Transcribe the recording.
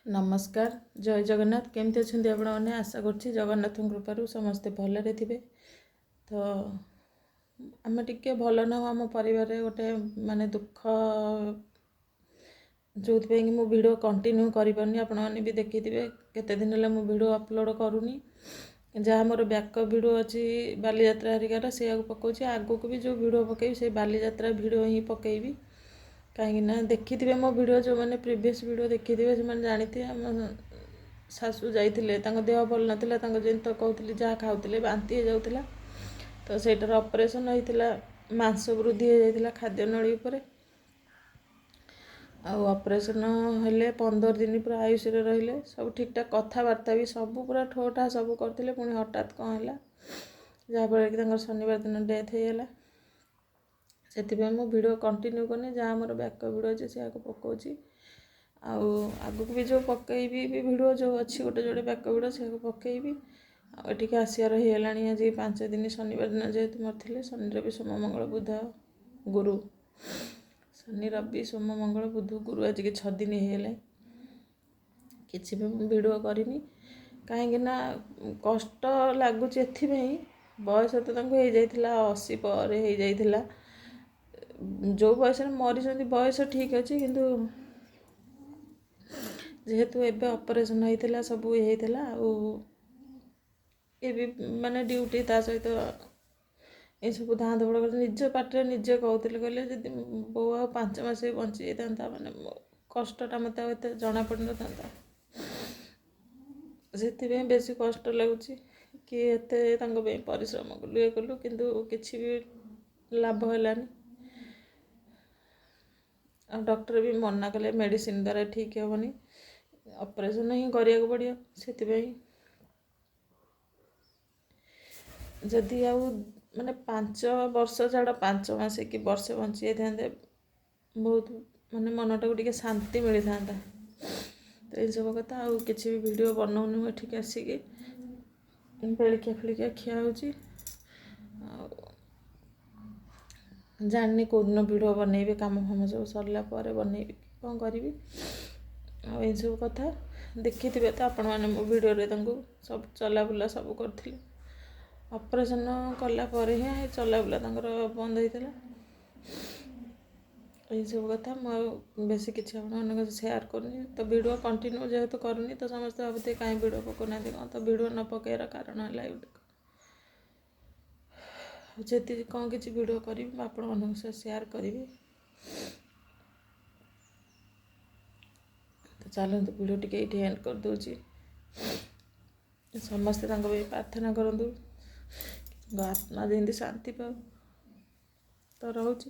ନମସ୍କାର, ଜୟ ଜଗନ୍ନାଥ। କେମିତି ଅଛନ୍ତି ଆପଣମାନେ? ଆଶା କରୁଛି ଜଗନ୍ନାଥଙ୍କ କୃପାରୁ ସମସ୍ତେ ଭଲରେ ଥିବେ। ତ ଆମେ ଟିକେ ଭଲ ନାହୁଁ, ଆମ ପରିବାରରେ ଗୋଟେ ମାନେ ଦୁଃଖ, ଯେଉଁଥିପାଇଁ କି ମୁଁ ଭିଡ଼ିଓ କଣ୍ଟିନ୍ୟୁ କରିପାରୁନି। ଆପଣମାନେ ବି ଦେଖିଥିବେ କେତେ ଦିନ ହେଲା ମୁଁ ଭିଡ଼ିଓ ଅପଲୋଡ଼ କରୁନି। ଯାହା ମୋର ବ୍ୟାକଅପ୍ ଭିଡ଼ିଓ ଅଛି ବାଲିଯାତ୍ରା ହେରିକାର, ସେଇଆକୁ ପକାଉଛି। ଆଗକୁ ବି ଯେଉଁ ଭିଡ଼ିଓ ପକାଇବି, ସେଇ ବାଲିଯାତ୍ରା ଭିଡ଼ିଓ ହିଁ ପକାଇବି। କାହିଁକିନା ଦେଖିଥିବେ ମୋ ଭିଡ଼ିଓ, ଯେଉଁମାନେ ପ୍ରିଭିୟସ୍ ଭିଡ଼ିଓ ଦେଖିଥିବେ ସେମାନେ ଜାଣିଥିବେ, ଆମ ଶାଶୁ ଯାଇଥିଲେ, ତାଙ୍କ ଦେହ ଭଲ ନଥିଲା। ତାଙ୍କ ଯେମିତି ତ କହୁଥିଲି, ଯାହା ଖାଉଥିଲେ ବାନ୍ତି ହେଇଯାଉଥିଲା। ତ ସେଇଟାର ଅପରେସନ୍ ହେଇଥିଲା, ମାଂସ ବୃଦ୍ଧି ହେଇଯାଇଥିଲା ଖାଦ୍ୟ ନଳୀ ଉପରେ। ଆଉ ଅପରେସନ୍ ହେଲେ 15 ଦିନ ପୁରା ଆଇସିୟୁରେ ରହିଲେ। ସବୁ ଠିକ୍ଠାକ୍, କଥାବାର୍ତ୍ତା ବି ସବୁ ପୁରା ଠୋ ଠା ସବୁ କରୁଥିଲେ। ପୁଣି ହଠାତ୍ କ'ଣ ହେଲା, ଯାହାଫଳରେ କି ତାଙ୍କର ଶନିବାର ଦିନ ଡେଥ୍ ହେଇଗଲା। ସେଥିପାଇଁ ମୁଁ ଭିଡ଼ିଓ କଣ୍ଟିନ୍ୟୁ କରୁନି। ଯାହା ମୋର ବ୍ୟାକଅପ୍ ଭିଡ଼ିଓ ଅଛି ସେଇଆକୁ ପକାଉଛି। ଆଉ ଆଗକୁ ବି ଯେଉଁ ପକାଇବି ବି ଭିଡ଼ିଓ, ଯେଉଁ ଅଛି ଗୋଟେ ଯୋଡ଼େ ବ୍ୟାକଅପ୍ ଭିଡ଼ିଓ, ସେଇଆକୁ ପକାଇବି। ଆଉ ଏଠିକି ଆସିବାର ହେଇଗଲାଣି ଆଜି 5 ଦିନ। ଶନିବାର ଦିନ ଯେହେତୁ ମରିଥିଲେ, ଶନି, ରବି, ସୋମ, ମଙ୍ଗଳ, ବୁଧ, ଗୁରୁ। ଶନି, ରବି, ସୋମ, ମଙ୍ଗଳ, ବୁଧ, ଗୁରୁ, ଆଜିକି 6 ଦିନ ହେଇଗଲାଣି। କିଛି ବି ମୁଁ ଭିଡ଼ିଓ କରିନି, କାହିଁକି ନା କଷ୍ଟ ଲାଗୁଛି ଏଥିପାଇଁ, ବୟସ ତ ତାଙ୍କୁ ହେଇଯାଇଥିଲା, 80 ପରେ ହେଇଯାଇଥିଲା ଯେଉଁ ବୟସରେ ମରିଛନ୍ତି। ବୟସ ଠିକ୍ ଅଛି, କିନ୍ତୁ ଯେହେତୁ ଏବେ ଅପରେସନ୍ ହେଇଥିଲା, ସବୁ ହେଇଥିଲା, ଆଉ ଏବେ ମାନେ ଡ୍ୟୁଟି ତା ସହିତ ଏସବୁ ଧାଁ ଧପଡ଼ କରି, ନିଜ ପାଟିରେ ନିଜେ କହୁଥିଲେ, କହିଲେ ଯଦି ବୋଉ ଆଉ 5 ମାସ ବି ବଞ୍ଚି ଯାଇଥାନ୍ତା, ମାନେ ମୋ କଷ୍ଟଟା ମୋତେ ଆଉ ଏତେ ଜଣା ପଡ଼ିନଥାନ୍ତା। ସେଥିପାଇଁ ବେଶୀ କଷ୍ଟ ଲାଗୁଛି କି ଏତେ ତାଙ୍କ ପାଇଁ ପରିଶ୍ରମ କଲୁ, ଇଏ କଲୁ, କିନ୍ତୁ କିଛି ବି ଲାଭ ହେଲାନି। ଆଉ ଡକ୍ଟର ବି ମନା କଲେ, ମେଡ଼ିସିନ ଦ୍ୱାରା ଠିକ୍ ହେବନି, ଅପରେସନ୍ ହିଁ କରିବାକୁ ପଡ଼ିବ। ସେଥିପାଇଁ ଯଦି ଆଉ ମାନେ 5 ବର୍ଷ ଛାଡ଼, 5 ମାସ କି ବର୍ଷେ ବଞ୍ଚି ଯାଇଥାନ୍ତେ, ବହୁତ ମାନେ ମନଟାକୁ ଟିକେ ଶାନ୍ତି ମିଳିଥାନ୍ତା। ତ ଏଇସବୁ କଥା, ଆଉ କିଛି ବି ଭିଡ଼ିଓ ବନଉନି ମୁଁ। ଏଠିକି ଆସିକି ବେଳିକିଆ ଫେଳିକିଆ ଖିଆ ହେଉଛି। ଆଉ ଜାଣିନି କେଉଁଦିନ ଭିଡ଼ିଓ ବନେଇବି, କାମ ଫାମ ସବୁ ସରିଲା ପରେ ବନେଇବି, କ'ଣ କରିବି। ଆଉ ଏଇସବୁ କଥା ଦେଖିଥିବେ ତ ଆପଣମାନେ ମୋ ଭିଡ଼ିଓରେ, ତାଙ୍କୁ ସବୁ ଚଲାବୁଲା ସବୁ କରୁଥିଲେ। ଅପରେସନ୍ କଲା ପରେ ହିଁ ଚଲାବୁଲା ତାଙ୍କର ବନ୍ଦ ହେଇଥିଲା। ଏଇସବୁ କଥା, ମୁଁ ଆଉ ବେଶୀ କିଛି ଆପଣମାନଙ୍କ ସେୟାର କରୁନି। ତ ଭିଡ଼ିଓ କଣ୍ଟିନ୍ୟୁ ଯେହେତୁ କରୁନି, ତ ସମସ୍ତେ ଭାବୁଥିବେ କାହିଁ ଭିଡ଼ିଓ ପକାଉନାହାନ୍ତି କ'ଣ। ତ ଭିଡ଼ିଓ ନ ପକାଇବାର କାରଣ ହେଲା ଏଇଟା। ଯଦି କ'ଣ କିଛି ଭିଡ଼ିଓ କରିବି, ମୁଁ ଆପଣମାନଙ୍କ ସହ ସେୟାର କରିବି। ତ ଚାଲନ୍ତୁ, ଭିଡ଼ିଓ ଟିକେ ଏଇଠି ଏଣ୍ଡ କରିଦେଉଛି। ସମସ୍ତେ ତାଙ୍କ ପାଇଁ ପ୍ରାର୍ଥନା କରନ୍ତୁ, ତାଙ୍କ ଆତ୍ମା ଯେମିତି ଶାନ୍ତି ପାଉ। ତ ରହୁଛି।